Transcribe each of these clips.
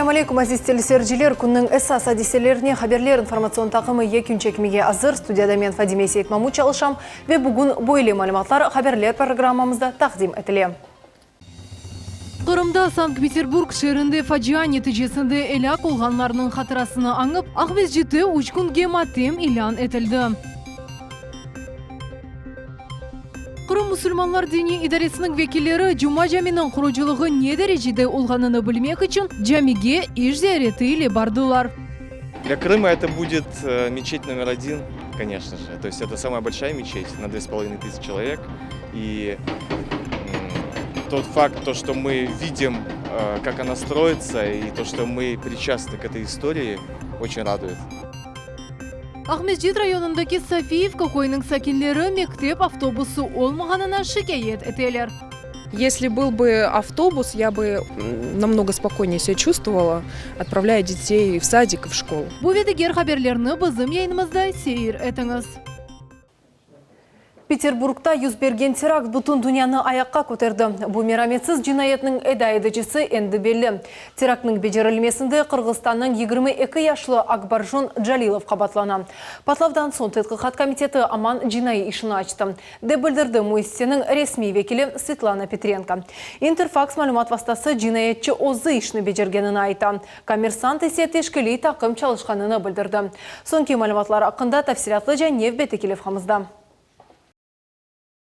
Selâm aleykum, aziz teleseyirciler! Künniñ esas adiselerine haberler informatsion taqımı yekün çekmege azır. Studiyada men, Fadime Seytmamut çalışam ve bugün böyle malümatlar haberler programmamızda taqdim etile. Qırımda Sankt-Peterburg şeerinde facia neticesinde elâk olğanlarnıñ hatırasını añıp, Aqmescitte üç künge matem ilân etildi. Qırım musulmanlar diniy idaresiniñ vekilleri Cuma caminiñ qurucılığı ne derecede olğanını bilmek içün camige iş ziyareti ile bardılar. Для Крыма это будет мечеть номер один, конечно же. То есть это самая большая мечеть на две с половиной тысячи человек. И тот факт, то, что мы видим, как она строится, и то, что мы причастны к этой истории, очень радует. Aqmescit rayonındaki Sofiyevka köyüniñ sakinleri mektep avtobusı olmağanına şikâyet eteler. Esli был бы avtobus, ya бы namnogo spokoynее себя çuvstvovala, otpravlâya detey v sadik i v şkolu. Bu ve diger haberlerni bizim yayınımızda seyir etiñiz. Peterburgda 1bergen terakt bütün dünyanı ayaqqa köterdi. Bu merametsiz cinayetniñ eda eticisi endi belli. Teraktnıñ becerilmesinde Qırğızstannıñ 22 yaşlı Akbarjon Calilov qabatlana. Patlavdan soñ Tedqiqat komiteti aman cinaiy işini açtı, dep bildirdi müessiseniñ resmiy vekili Svetlana Petrenko. İnterfaks malümat vastası cinayetçi özü işni becergenini ayta, Kommersant ise teşkiliy taqım çalışqanını bildirdi. Soñki malümatlar aqqında tafsilâtlıca nevbetteki levhamızda.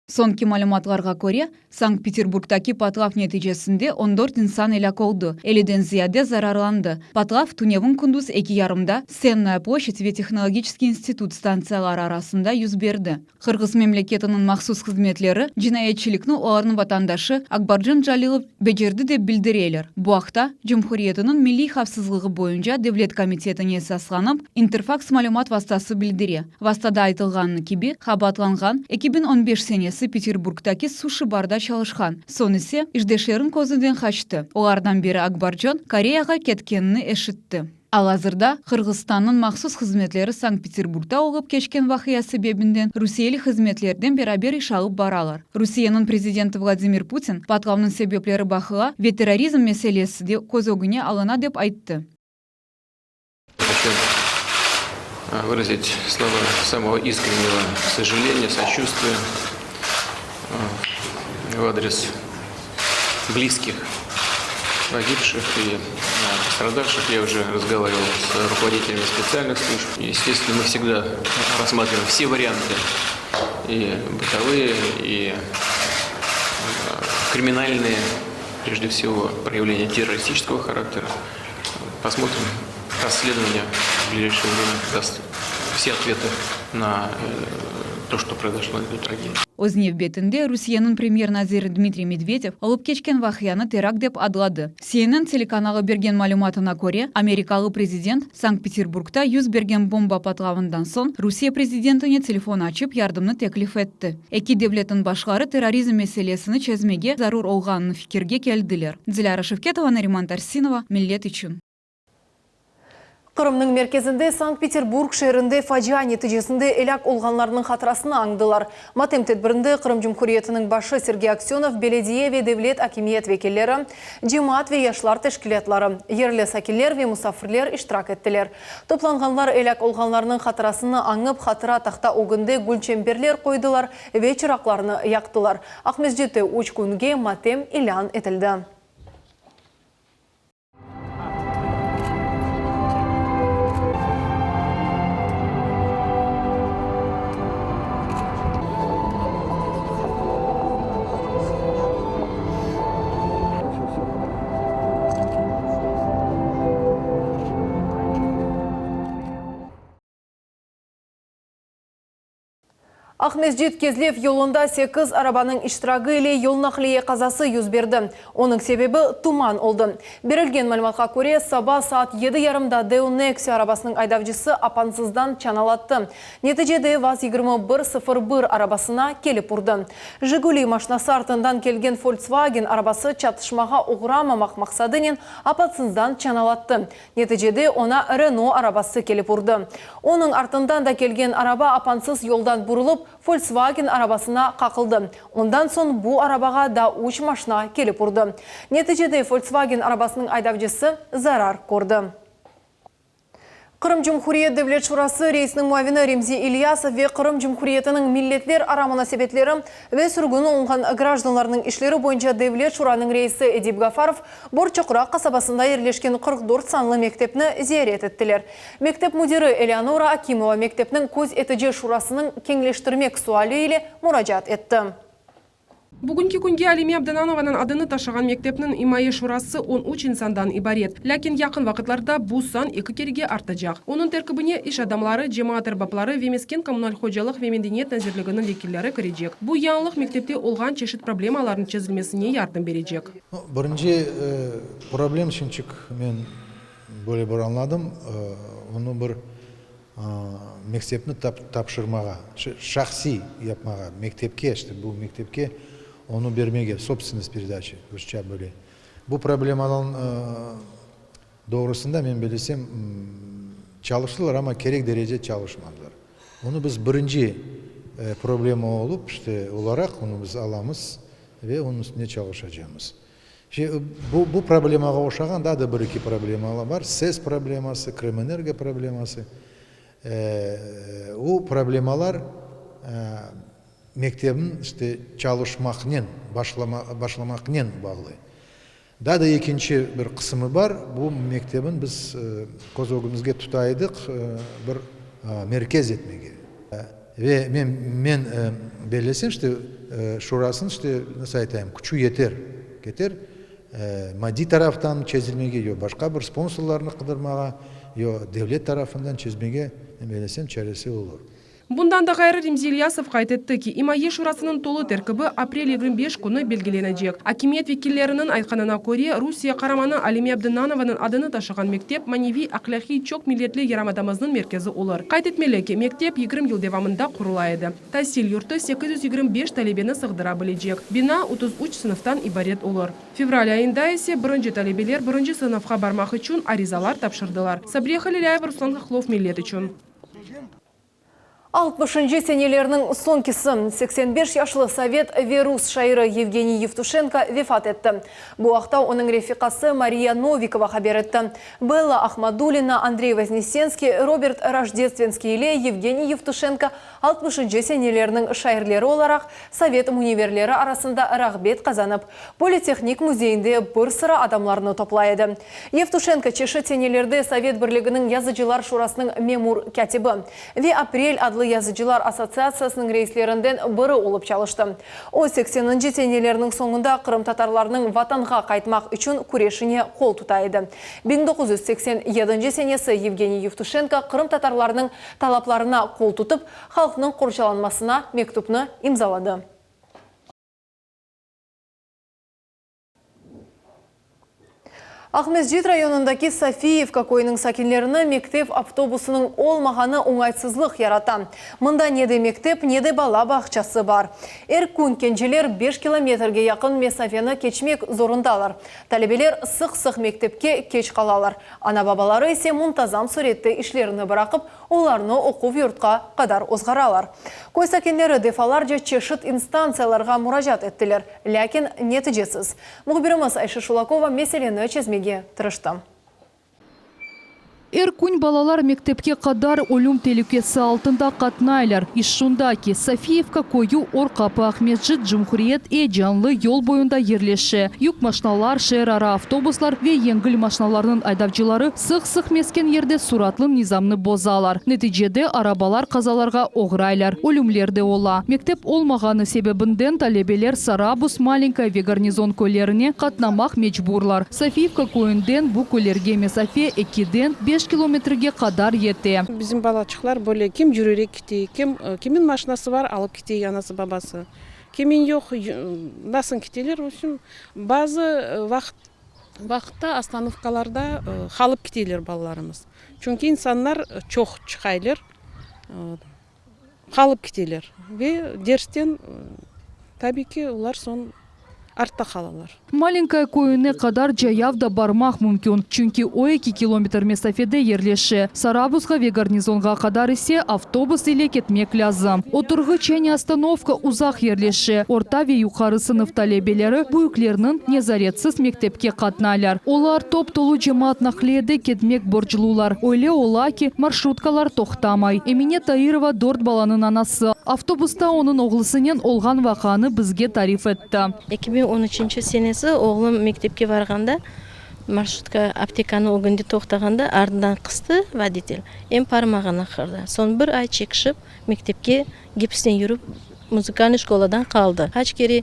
Soñki malümatlarğa köre, Sankt-Peterburgdaki patlav neticesinde on dört insan elâk oldı, elliden ziyade zararlandı. Patlav tünevin kündüz eki yarımda Sennaya ploşçad ve Tehnologiçeskiy institut stantsiyaları arasında 1berdi. Qırğız memleketiniñ mahsus hızmetleri cinayetçilikni olarnıñ vatandaşı Akbarcan Calilov becerdi dep bildireler. Bu aqta, Cumhuriyetiniñ milliy havfsızlığı boyunca devlet komitetine esaslanıp, İnterfaks malümat vastası bildire. Vastada aytılğanı kibi, qabaatlanğan, 2015 senesi Peterburgdaki suşi-barda çalışqan, soñ ise işdeşleriniñ közünden qaçtı. Olardan biri Akbarcan Koreyağa ketkenini eşitti. Al-azırda Qırğızstannıñ mahsus hızmetleri Sankt-Peterburgda olıp keçken vaqia sebebinden rusiyeli hızmetlerden beraber iş alıp baralar. Rusiyeniñ prezidenti Vladimir Putin, patlavnıñ sebepleri baqıla ve terrorizm meselesi de köz ögüne alına dep ayttı. Хочу выразить слова самого искреннего сожаления, сочувствия в адрес близких погибших и пострадавших. Я уже разговаривал с руководителями специальных служб. Естественно, мы всегда рассматриваем все варианты, и бытовые, и криминальные, прежде всего, проявления террористического характера. Посмотрим, расследование в ближайшее время даст все ответы на то, что произошло, эту трагедию. Öz nevbetinde Rusiyeniñ premyer naziri Dmitriy Medvedev olıp keçken vaqianı terakt dep adladı. CNN telekanalı bergen malümatına köre, amerikalı prezident Sankt-Peterburgda 1bergen bomba patlavından soñ Rusiye prezidentine telefon açıp yardımnı teklif etti. Eki devletniñ başları terrorizm meselesini çezmege zarur olğanını fikirge keldiler. Dilâra Şevketova, Nariman Tarsinova, Millet içün. Qırımnıñ merkezinde Sankt-Peterburg şeerinde facia neticesinde elâk olğanlarnıñ hatırasını añdılar. Matem tedbirinde Qırım Cumhuriyetiniñ başı Sergey Aksönov, belediye ve devlet akimiyet vekilleri, cemaat ve yaşlar teşkilâtları, yerli sakinler ve musafirler iştirak ettiler. Toplanğanlar elâk olğanlarnıñ hatırasını añıp, hatıra tahta ögünde gülçemberler qoydılar ve çıraqlarnı yaqtılar. Aqmescitte üç künge matem ilân etildi. Aqmescit, Kezlev yolunda sekiz arabanıñ iştiragi ile yol naqliye qazası 1berdi. Onıñ sebebi tuman oldı. Berilgen malümatqa köre, saba saat yedi yarımda Deo Nexia arabasınıñ aydavcısı apansızdan çanalattı. Neticede VAZ 2101 arabasına kelip urdı. Jiguli maşinası artından kelgen Volkswagen arabası çatışmağa oğramamaq maqsadınen apansızdan çanalattı. Neticede oña Reno arabası kelip urdı. Onıñ artından da kelgen araba apansız yoldan burulıp, Volkswagen arabasına qaqıldı. Ondan soñ bu arabağa daa üç maşna kelip urdı. Neticede Volkswagen arabasınıñ aydavcısı zarar kördi. Qırım Cumhuriyet Devlet Şurası reisiniñ muavini Remzi İlyasov ve Qırım Cumhuriyetiniñ milletlerara munasebetleri ve sürgün olunğan grajdanlarnıñ işleri boyunca Devlet Şuranıñ reisi Edip Gafarov Borçoqraq qasabasında yerleşken 44 sanlı mektepni ziyaret ettiler. Mektep müdiri Eleonora Akimova mektepniñ köz etici şurasınıñ keñleştirmek suali ile muracaat etti. Bugünki künge Alime Abdınanovanıñ adını taşığan mektepniñ imaye şurası on üç insandan ibaret. Lâkin yaqın vaqıtlarda bu san eki kerege artacaq. Onıñ terkibine iş adamları, cemaat erbapları ve mesken-kommunal hocalıq ve medeniyet nazirliginiñ vekilleri kirecek. Bu yañılıq mektepte olğan çeşit problemalarnıñ çezilmesine yardım berecek. Birinci problem şimçik men böyle bir añladım, onı bir mektepni tapşırmağa, şahsiy yapmağa, mektepke, işte bu mektepke onı bermege, sobственность peredaçi, rusça böyle. Bu problemanıñ doğrusında men bilesem, çalıştılar, amma kerek derece çalışmadılar. Onı biz birinci problema olıp, işte, olaraq onı biz alamız ve onıñ üstünde çalışacamız. Bu, bu problemağa oşağan daa da bir-eki problemalar bar, ses probleması, Krımenergo probleması. O problemalar mektebniñ işte çalışmaqnen, başlamaqnen bağlı. Daa da ekinci bir qısımı bar, bu mektebin biz köz ögümizge tuta edik bir merkez etmege. Ve men, men bellesem, işte, şurasınıñ, işte, nasıl aytayım, küçü yeter, keter, maddiy taraftan çezilmege, yo başqa bir sponsorlarnı qıdırmağa, yo devlet tarafından çezmege, men bellesem, çaresi olur. Bundan da ğayrı, Remzi İlyasov qayd etti ki, İmaye şurasınıñ tolu terkibi aprel 25 künü belgilenecek. Akimiyet vekilleriniñ aytqanına köre, Rusiye qaramanı Alime Abdınanovanıñ adını taşığan mektep maneviy-ahlâqiy çoq milletli yarımadamıznıñ merkezi olur. Qayd etmeli ki, mektep 20 yıl devamında qurula edi. Tasil yurtu 825 talebeni sığdıra bilecek. Bina 33 sınıftan ibaret olur. Fevral ayında ise birinci talebeler birinci sınıfqa barmaq içün arizalar tapşırdılar. Sabriye Halilâyeva, Ruslan Hahlov, Millet içün. 60-ncı senelerniñ soñkisi, 85 yaşlı sovet ve rus şairi Yevgeniy Yevtuşenko vefat etti. Bu aqta onıñ refiqası Mariya Novikova haber etti. Bella Ahmadulina, Andrey Voznesenskiy, Robert Rojdestvenskiy ile Yevgeniy Yevtuşenko 60-ncı senelerniñ şairleri olaraq sovet müneverleri arasında rağbet qazanıp, Politehnik müzeyinde bir sıra adamlarnı toplay edi. Yevtuşenko çeşit senelerde Sovet Birliginiñ Yazıcılar Şurasınıñ memur kâtibi ve Aprel adlı yazıcılar assotsiatsiyasınıñ reislerinden biri olıp çalıştı. O, sekseninci senelerniñ soñunda qırımtatarlarnıñ Vatanğa qaytmaq içün küreşine qol tuta edi. 1987 senesi Yevgeniy Yevtuşenko qırımtatarlarnıñ talaplarına qol tutıp, halqnıñ qorçalanmasına mektüpni imzaladı. Aqmescit rayonındaki Sofiyevka köyüniñ sakinlerini mektep avtobusınıñ olmağanı oñaytsızlıq yarata. Mında ne de mektep, ne de bala bağçası bar. Er kün kenceler beş kilometrge yaqın mesafeni keçmek zorundalar. Talebeler sıq-sıq mektepke keç qalalar. Ana-babaları ise muntazam sürette işlerini bıraqıp, Olarnı oquv yurtqa qadar ozğaralar. Köy sakinleri defalarca çeşit instantsiyalarğa muracaat ettiler, lâkin neticesiz. Mühbirimiz Ayşe Şulakova meseleni çezmege tırıştı. Er kün balalar mektepke qadar ölüm telükesi altında qatnaylar. İş şunda ki, Sofiyevka köyü Or Qapı Aqmescit Cumhuriyet E canlı yol boyunda yerleşe. Yük maşnalar, şeerara avtobuslar ve yengil maşnalarnıñ aydavcıları sıq-sıq mesken yerde suratlı nizamnı bozalar. Neticede arabalar qazalarğa oğraylar, ölümler de ola. Mektep olmağanı sebebinden talebeler Sarabuz, Malenkaya ve Garnizon köylerine qatnamaq mecburlar. Sofiyevka köyünden bu köylerge mesafe ekiden beş kilometrge qadar yete. Bizim balaçıqlar böyle kim yürerek kite, kim, kimin maşinası bar, alıp kite anası babası, kimin yoq, nasıl kiteler, v obşem, bazı vaqıt Vaqıtta ostanovkalarda qalıp keteyler balalarımız. Çünki insanlar çoq çıqaylar, qalıp keteyler ve dersten tabiy ki olar soñ. Artta qalalar. Malenkoye köyüne qadar cayav da barmaq mümkün, çünki o eki kilometr mesafede yerleşe. Sarabuzğa ve Garnizonğa qadar ise avtobus ile ketmek lâzim. Oturğıç yani ostanovka uzaq yerleşe. Orta ve yuqarı sınıf talebeleri büyüklerniñ nezaretsiz mektepke qatnaylar. Olar top-tolu cemaat naqliyede ketmek borclular. Öyle ola ki, marşrutkalar toqtamay. Emine Tairova dört balanıñ anası. Avtobusta onıñ oğlusınen olğan vaqıanı bizge tarif etti. 2013 senesi oğlum mektepke varğanda, marşrutka aptekanıñ ögünde toqtağanda artından qıstı voditel, em parmağını qırdı. Soñ bir ay çekişip mektepke gipsnen yürip muzıkalnıy şkoladan qaldı. Qaç kere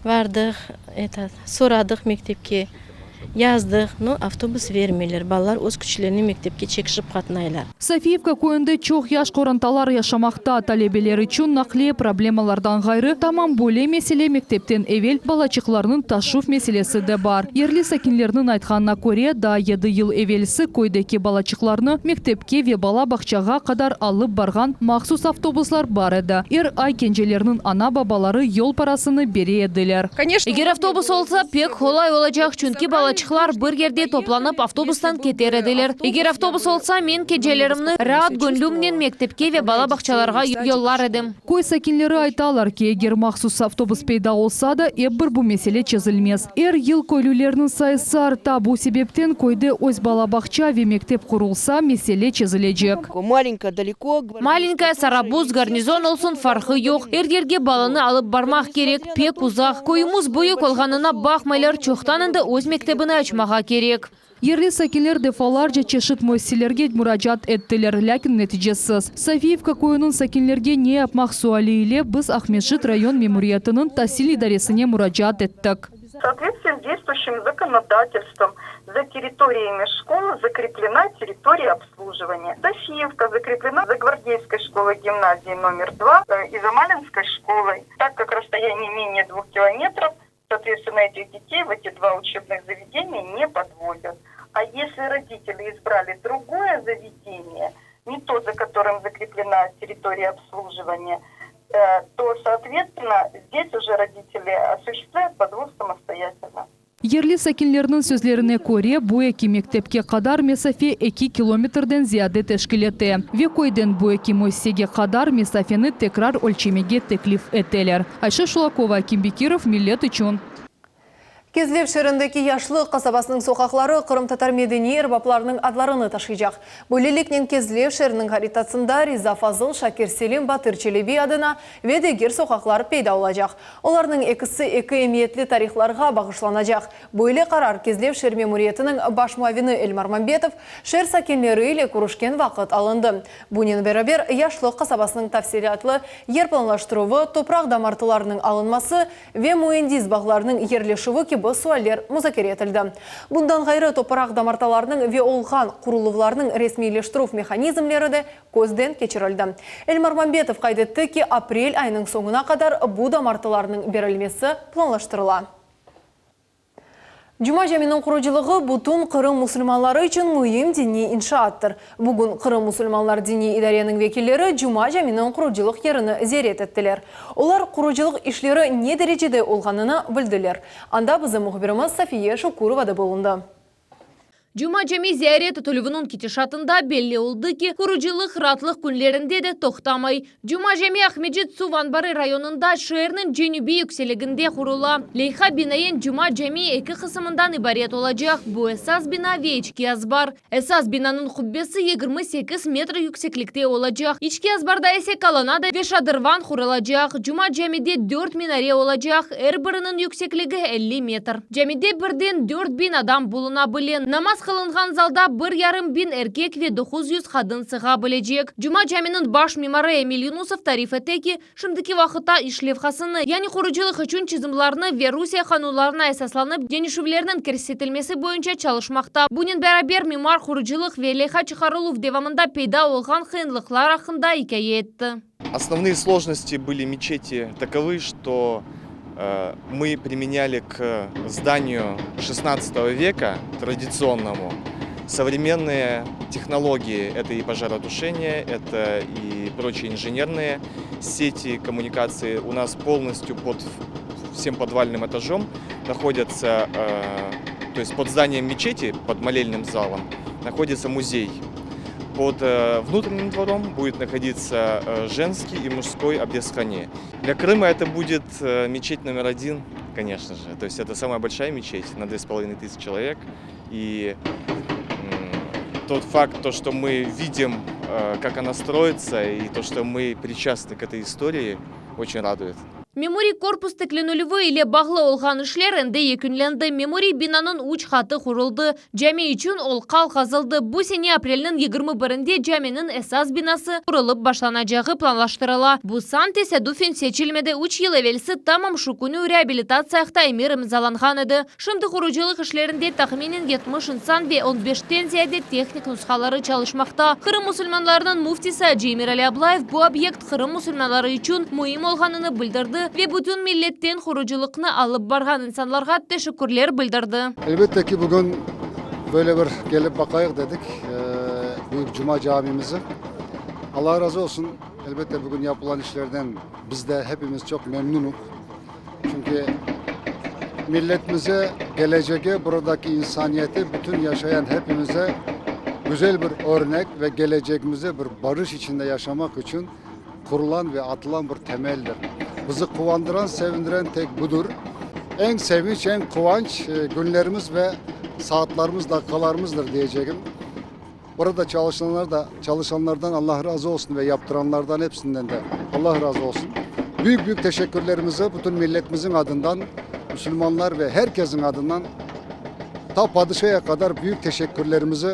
vardıq, eto, soradıq mektepke. Yazdıq, no avtobus vermeyler, balalar öz küçlerinen mektepke çekişip qatnaylar. Sofiyevka köyünde çoq yaş qorantalar yaşamaqta. Talebeler içün naqliye problemalardan ğayrı, tamam böyle mesele mektepten evel balaçıqlarnıñ taşuv meselesi de bar. Yerli sakinlerniñ aytqanına köre, daa yedi yıl evelsi köydeki balaçıqlarnı mektepke ve bala bağçağa qadar alıp barğan mahsus avtobuslar bar edi. Er ay kencelerniñ ana-babaları yol parasını bere ediler. Eger avtobus olsa, pek qolay olacaq, çünki balaçıqlar bir yerde toplanıp, avtobustan keter ediler. Eger avtobus olsa, men kecelerimni raat göñlümnen mektepke ve bala bağçalarğa yollar edim. Köy sakinleri aytalar ki, eger mahsus avtobus peyda olsa da, ep bir bu mesele çezilmez. Er yıl köylülerniñ sayısı arta, bu sebepten köyde öz bala bağça ve mektep qurulsa, mesele çezilecek. Malenkoye, Sarabuz, Garnizon olsun, farqı yoq, er yerge balanı alıp barmaq kerek, pek uzaq. Köyümiz büyük olğanına baqmaylar, çoqtan endi öz mektebini açmağa kerek. Yerli sakinler defalarca çeşit müessiselerge muracaat ettiler, lâkin neticesiz. Sofiyevka köyüniñ sakinlerge ne yapmaq suali ile biz Aqmescit rayon memuriyetiniñ tasil idaresine muracaat ettik. В соответствии с действующим законодательством за территориями школ закреплена территория обслуживания. Софиевка закреплена за Гвардейской школой-гимназией номер 2 и за Маленской школой. Так как расстояние менее двух километров, соответственно, этих детей в эти два учебных заведения не подвозят. А если родители избрали другое заведение, не то, за которым закреплена территория обслуживания, то, соответственно, здесь уже родители осуществляют подвоз самостоятельно. Yerli sakinlerniñ sözlerine köre, bu eki mektepke qadar mesafe eki kilometrden ziyade teşkil ete ve köyden bu eki müessisege qadar mesafeni tekrar ölçemege teklif eteler. Ayşe Şulakova, Akim Bekirov, Millet içün. Kezlev şeerindeki Yaşlıq qasabasınıñ soqaqları qırımtatar medeniy erbaplarınıñ adlarını taşıycaq. Böyleliknen Kezlev şeeriniñ haritasında Riza Fazıl, Şakir Selim, Batır Çelebi adına ve diger soqaqlar peyda olacaq. Olarnıñ ekisi eki emiyetli tarihlarğa bağışlanacaq. Böyle qarar Kezlev şeer memuriyetiniñ baş muavini Elmar Mambetov şeer sakinleri ile körüşken vaqıt alındı. Bunen beraber, Yaşlıq qasabasınıñ tafsilâtlı yer planlaştıruvı, topraq damartılarınıñ alınması ve müendis bağlarınıñ yerleşüvi kibi sualler muzakere etildi. Bundan ğayrı, topraq damartalarınıñ ve olğan quruluvlarnıñ resmiyleştirüv mehanizmleri de közden keçirildi. Elmar Mambetov qayd etti ki, aprel ayınıñ soñuna qadar bu damartılarnıñ berilmesi planlaştırıla. Cuma caminiñ qurucılığı bütün Qırım musulmanları içün müim diniy inşaattır. Bugün Qırım musulmanlar diniy idareniñ vekilleri Cuma caminiñ qurucılıq yerini ziyaret ettiler. Olar qurucılıq işleri ne derecede olğanını bildiler. Anda bizim mühbirimiz Safiye Şukurova da bulundı. Cuma cami ziyaret etilüviniñ ketişatında belli oldı ki, qurucılıq raatlıq künlerinde de toqtamay. Cuma cami Aqmescit suv anbarı rayonında, şeerniñ cenübiy yükseliginde qurula. Leyha binaen, Cuma cami eki qısımından ibaret olacaq, bu esas bina ve içki azbar. Esas binanıñ qubbesi 28 metr yükseklikte olacaq, içki azbarda ise kolonnada ve şadırvan qurulacaq. Cuma camide dört minare olacaq, er biriniñ yüksekligi 50 metr. Camide birden 4000 adam buluna bile. Namaz qılınğan zalda bir yarım biñ erkek ve 900 qadın sığa bilecek. Cuma caminiñ baş mimarı Emil Yunusov tarif ete ki, şimdiki vaqıtta iş levhasını, yani qurucılıq içün çizimlarnı ve Rusiye qanunlarına esaslanıp deñişüvlerniñ kirsetilmesi boyunca çalışmaqta. Bunen beraber mimar qurucılıq ve leyha çıqarıluv devamında peyda olğan qıyınlıqlar aqqında ikâye etti. Основные сложности были мечети таковы, что мы применяли к зданию XVI века традиционному современные технологии. Это и пожаротушение, это и прочие инженерные сети коммуникации. У нас полностью под. всем подвальным этажом находятся, то есть под зданием мечети, под молельным залом, находится музей. Под внутренним двором будет находиться женский и мужской абдестхане. Для Крыма это будет мечеть номер один, конечно же. То есть это самая большая мечеть на 2500 человек. И тот факт, то, что мы видим, как она строится, и то, что мы причастны к этой истории, очень радует. Memuriy korpus tiklenilüvi ile bağlı olğan işler endi yekünlendi. Memuriy binanıñ üç qatı quruldı. Cami içün olqal qazıldı. Bu sene aprelniñ 21-inde caminiñ esas binası qurulıp başlanacağı planlaştırıla. Bu san tesadüfen seçilmedi, üç yıl evelsi tamam şu künü reabilitatsiya aqta emir imzalanğan edi. Şimdi qurucılıq işlerinde tahminen 70 insan ve on beşten ziyade tehnik nushaları çalışmaqta. Qırım musulmanlarınıñ müftisi acı Emirali Ablayev bu obyekt Qırım musulmanları içün müim olğanını bildirdi ve bütün milletten qurucılıqnı alıp barğan insanlarğa teşekkürler bildirdi. Elbette ki, bugün böyle bir kelip baqayıq dedik Büyük Cuma camimizi. Allah razı olsun, elbette bugün yapılan işlerden biz de hepimiz çoq memnunıq. Çünki milletimize, kelecege, buradaki insaniyete, bütün yaşayan hepimize güzel bir örnek ve kelecegimize bir barış içinde yaşamaq içün qurulan ve atılan bir temeldir. Bizi quvandıran, sevindiren tek budır. Eñ sevinç, eñ quvanç künlerimiz ve saatlarımız, daqiqalarımızdır diyecegim. Burada çalışanlar da, çalışanlardan Allah razı olsun ve yaptıranlardan hepsinden de Allah razı olsun. Büyük-büyük teşekkürlerimizi bütün milletimizin adından, musulmanlar ve herkesin adından ta padişaya qadar büyük teşekkürlerimizi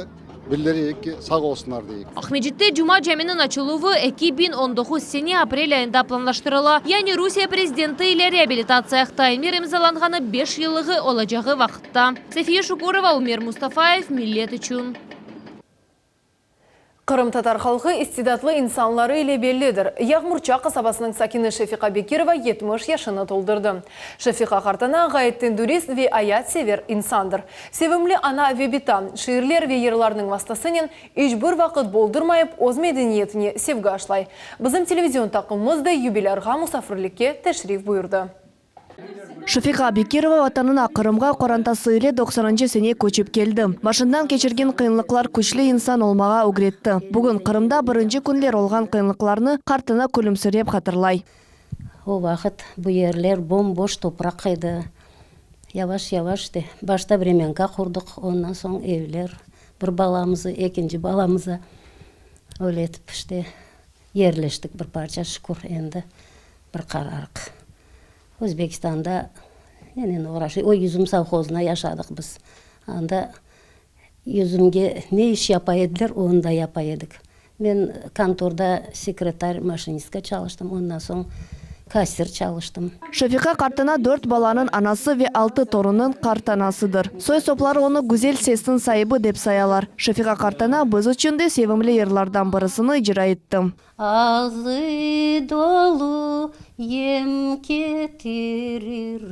bildireyik ki, sağ olsunlar deyik. Aqmescitte Cuma caminiñ açıluvı 2019 sene aprel ayında planlaştırıla, yani Rusiye prezidenti ile reabilitatsiya aqta emir imzalanğanı beş yıllığı olacağı vaqıtta. Safiye Şukurova, Umer Mustafayev, Millet içün. Qırımtatar halqı istidatlı insanları ile bellidir. Yağmurça qasabasınıñ sakini Şefiqa Bekirova 70 yaşını toldurdı. Şefiqa qartana ğayet tendürist ve ayatsever insandır. Sevimli ana ve bita, şiirler ve yırlarnıñ vastasınen iç bir vaqıt boldurmayıp öz medeniyetine sevgi aşlay. Bizim televizion taqımımız da yubilârğa musafirlikke teşrif buyurdı. Şefiqa Bekirova Vatanına, Qırımğa qorantası ile doqsanıncı sene köçip keldi. Başından keçirgen qıyınlıqlar küçlü insan olmağa ögretti. Bugün Qırımda birinci künler olğan qıyınlıqlarnı qartana külümsirep hatırlay. O vaqıt bu yerler bom-boş topraq edi. Yavaş-yavaş işte, başta vremenka qurdıq, ondan soñ evler, bir balamızı, ekinci balamızı, öyle etip işte yerleştik bir parça, şükür, endi Bir qararıq. Özbekistanda nenen oğraşıy, o yüzüm sovhozında yaşadıq biz. Anda yüzümge ne iş yapa ediler, onı da yapa edik. Men kontorda sekretar, maşinistka çalıştım, ondan soñ kassir çalıştım. Şefiqa qartana dört balanıñ anası ve altı torunnıñ qartanasıdır. Soy-sopları onı güzel sesniñ saibi dep sayalar. Şefiqa qartana biz içün de sevimli yırlardan birisini icra etti. Ağzı dolu yem ketirir,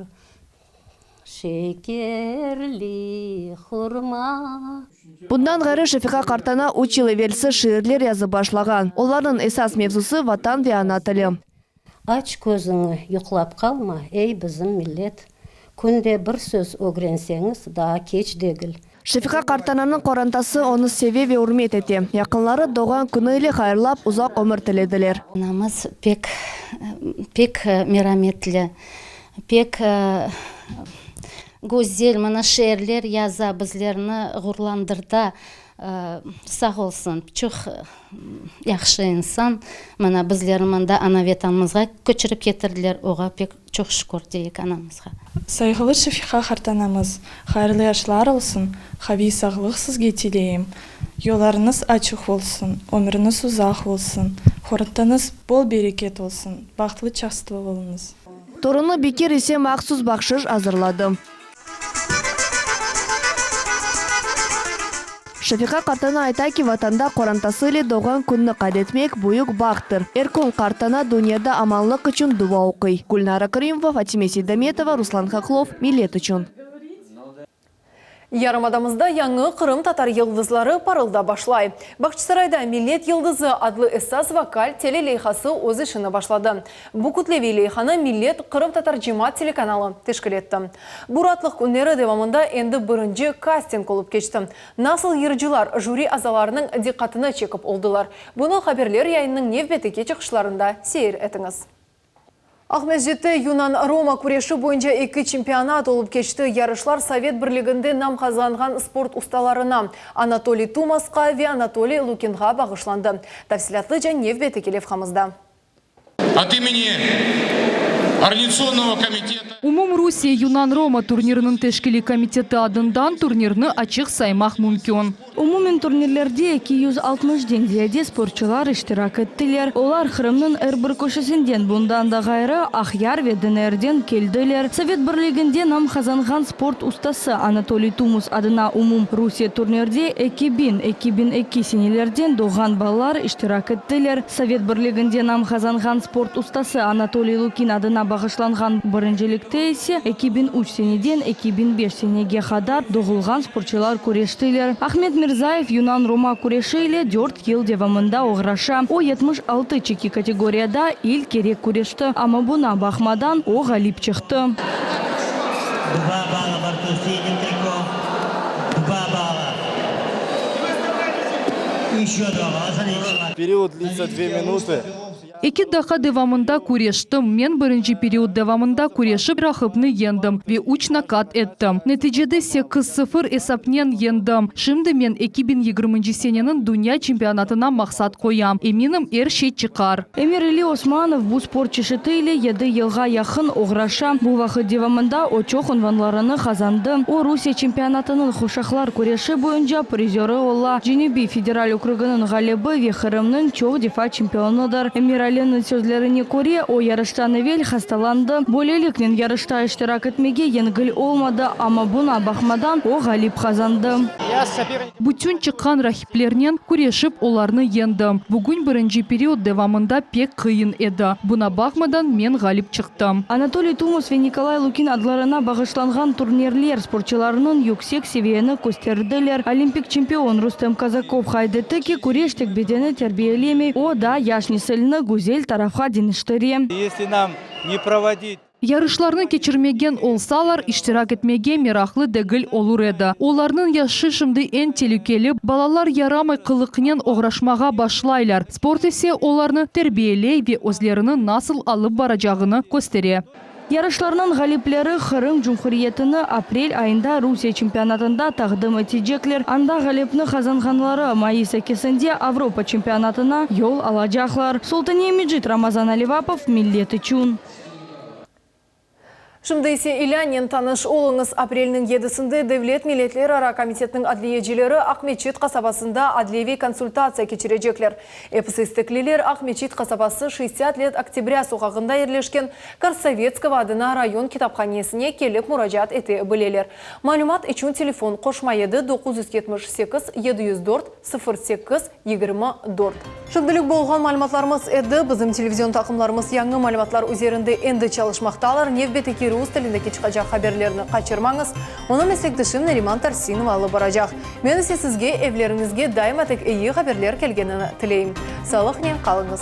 Şekerli hurma. Bundan ğayrı Şefiqa qartana üç yıl evelsi şiirler yazıp başlağan. Olarnıñ esas mevzusı, Vatan ve ana tili. Aç közüñi, yuqlap qalma, ey bizim millet. Künde bir söz ögrenseñiz, daa keç degil. Şefiqa qartananıñ qorantası onı seve ve ürmet ete. Yaqınları doğğan künü ile hayırlap, uzaq ömür tilediler. Anamız pek, pek merametli, pek güzel, mına şeerler yaza, bizlerni ğurlandırta. Sağ olsun, çoq yahşı insan. Mına bizlerni mında ana-Vetanımızğa köçürip ketirdiler, oğa pek çoq şükür deyik anamızğa. Sayğılı Şefiqa qartanamız, hayırlı yaşlar olsun, qaviy sağlıq sizge tileyim. Yollarıñız açıq olsun, ömrüñiz uzaq olsun, qorantañız bol bereket olsun, bahtlı-çastlı oluñız. Torunı Bekir ise mahsus bahşış azırladı. Şefiqa qartana ayta ki, Vatanda qorantası ile doğğan künni qayd etmek, büyük bahttır. Er kün qartana dünyada amanlıq içün dua oquy. Gülnara Krımova, Fatime Seydametova, Ruslan Haklov, Millet içün. Yarımadamızda yañı qırımtatar yıldızları parıldap başlay. Bağçasarayda Millet yıldızı adlı esas vokal teleleyhası öz işini başladı. Bu kütleviy leyhanı Millet qırımtatar cemaat telekanalı teşkil etti. Bu raatlıq künleri devamında endi birinci kasting olıp keçti. Nasıl yırcılar jüri azalarınıñ diqqatını çekip oldılar? Bunı haberler yayınınıñ nevbetteki çıqışlarında seyir etiñiz. Aqmescitte yunan-roma küreşi boyunca eki çempionat olıp keçti. Yarışlar Sovet Birliginde nam qazanğan sport ustalarına, Anatoliy Tumasqa ve Anatoliy Lukinğa bağışlandı. Tafsilâtlıca nevbetteki levhamızda. Ot imeni Organizacionnogo komiteta. Umumrusiye yunan-roma turniriniñ teşkiliy komiteti adından turnirni açıq saymaq mümkün. Umumen turnirlerde 260 den ziyade sportçular iştirak ettiler. Olar Qırımnıñ er bir köşesinden, bundan da ğayrı, Aqyar ve DNRden keldiler. Sovet Birliginde nam qazanğan sport ustası Anatoliy Tumus adına umum Rusiye turnirde 2000, 2002 senelerden doğğan balalar iştirak ettiler. Sovet Birliginde nam qazanğan sport ustası Anatoliy Lukin adına bağışlanğan birincilikte ise 2003 seneden 2005 senege qadar doğulğan sportçılar küreştiler. Ahmet Mirzayev yunan-roma küreşi ile dört yıl devamında oğraşa. O, 76 çeki kategoriyada ilk kere küreşti, amma buña baqmadan, o ğalip çıqtı. Период длится две минуты. Eki daqqa devamında küreştim. Men birinci period devamında küreşip, raqipni yeñdim ve üç nokat ettim. Neticede 8-0 esapnen yeñdim. Şimdi men 2020-nci seneniñ dünya çempionatına maqsat qoyam. Eminim, er şey çıqar. Emir Ali Osmanov bu sport çeşiti ile yedi yılğa yaqın oğraşa. Bu vaqıt devamında o çoq unvanlarını qazandı. O, Rusiye çempionatınıñ quşaqlar küreşi boyunca prizörı ola, Cenübiy federal okrugınıñ ğalibi ve Qırımnıñ çoq defa çempionıdır. Emir Aliniñ sözlerine köre, o yarıştan evel hastalandı. Böyleliknen yarışta iştirak etmege yengil olmadı, amma buña baqmadan o ğalip qazandı. Bütün çıqqan raqiplernen küreşip olarnı yeñdim. Bugün birinci period devamında pek qıyın edi. Buna baqmadan men ğalip çıqtım. Anatoliy Tumus ve Nikolay Lukin adlarına bağışlanğan turnirler sportçılarınıñ yüksek seviyeni kösterdiler. Olimpik çempion Rustem Kazakov qayd etti ki, küreş tek bedeni terbiyelemey, o da yaş nesilni güzel tarafqa deñiştire. Esli nam ne provodit. Yarışlarnı keçirmegen olsalar, iştirak etmege meraqlı degil olur edi. Olarnıñ yaşı şimdi eñ telükeli, balalar yaramay qılıqnen oğraşmağa başlaylar, sport ise olarnı terbiyeley ve özlerini nasıl alıp baracağını köstere. Yarışlarnıñ ğalipleri Qırım Cumhuriyetini aprel ayında Rusiye çempionatında taqdim etecekler. Anda ğalipni qazanğanları mayıs ekisinde Avropa çempionatına yol alacaqlar. Sultaniye Mecit, Ramazan Alivapov, Millet içün. Şimdi ise ilânnen tanış oluñız, aprelniñ yedisinde Devlet milletlerara komitetiniñ adliyecileri Aqmeçit qasabasında adliyeviy konsultatsiya keçirecekler. Episi istekliler Aqmeçit qasabası Şestdesât let oktâbrâ soqağında yerleşken Korsovetskogo adına rayon kitaphanesine kelip muracaat ete bileler. Malümat içün telefon, qoşma 7 978 704 08 24. Şimdilik bu olğan malümatlarımız edi. Bizim televizion taqımlarımız yañı malümatlar üzerinde endi çalışmaqtalar. Nevbetteki rus tilindeki çıqacaq haberlerni qaçırmañız. Onı meslekdeşim Nariman Tarsinova alıp baracaq. Men ise sizge evleriñizge daima tek eyi haberler kelgenini tileyim. Sağlıqnen qalıñız.